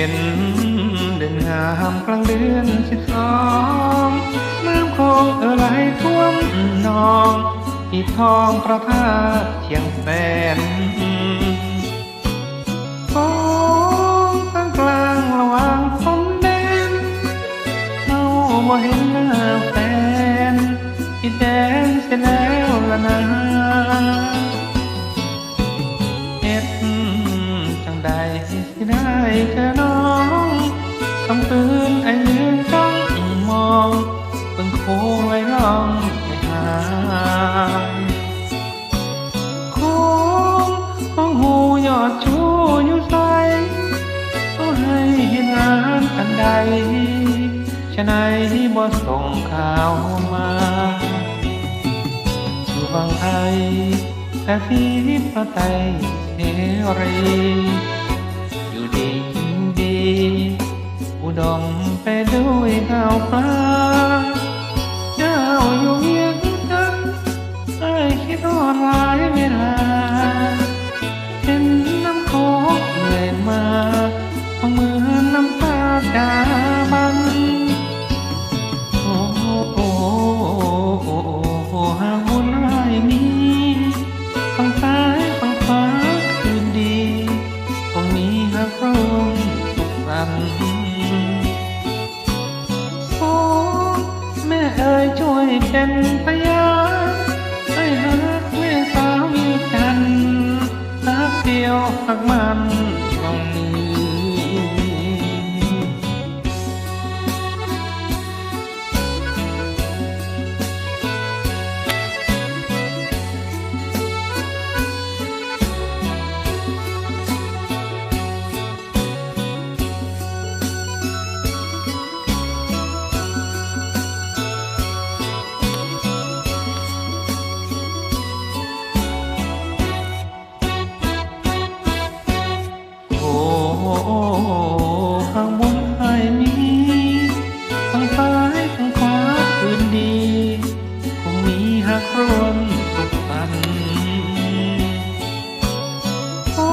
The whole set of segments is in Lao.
ເປັນເດືອນງາມກາງເດືອນສິບສອງ ນ້ຳຂອງເອີ່ໄຫຼຖ້ວມໜອງ ທີ່ທ້ອງພະທາດຊຽງແສນ ຂອງກາງລະຫວ່າງພົມແດນ ເຮົາບໍ່ເຫັນໜ້າແຟນ ທີ່ແດນເສຍແລ້ວລະນາ ເຮັດຈັ່ງໃດ ຊິໄດ້ເຈີນ້ອງ ຄຳຄືນອ້າຍຢືນຈ້ອງມອງ ເບິ່ງໂຂງໄຫຼລ່ອງໄປຫາ ໂຂງ ໂຂງຫູຍອດຊູຢູ່ໃສ ເຂົາໃຫ້ເຮັດງານອັນໃດ ຊະໄນບໍ່ສົ່ງຂ່າວມາ ຢູ່ຝັ່ງໄທ ປະຊາທິປະໄຕເສລີ ຢູ່ດີກິນດີ ອຸດົມໄປດ້ວຍເຂົ້າປາ ເຈົ້າຢູ່ວຽງຈັນ ອ້າຍຄິດຮອດຫຼາຍເວລາ ເຫັນນ້ຳຂອງເອື້ອຍມາ ເໝືອນນ້ຳຕາດາບັນ ໂອ້ ຫາກບຸນອ້າຍມີ ຝັ່ງຊ້າຍຝັ່ງຂວາຄືນດີ ຄົງມີຮັກຮ່ວມສຸກສັນ ໂອ້ ແມ່ເອີຍຊ່ວຍເປັນພະຍານ ອ້າຍຮັກແມ່ສາວວຽງຈັນ ຮັກດຽວຮັກໝັ້ນຕ້ອງມີ. ໂອ້ ຫາກບຸນອ້າຍມີ ທັງຊ້າຍທັງຂວາຄືນດີ ຄົງມີຮັກຮ່ວມສຸກສັນ ໂອ້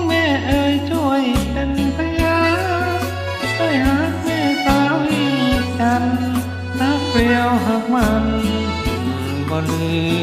ແມ່ເອີຍຊ່ວຍເປັນພະຍານ ອ້າຍຮັກແມ່ສາວວຽງຈັນ ຮັກແລ້ວຮັກໝັ້ນບໍ່ລືມ.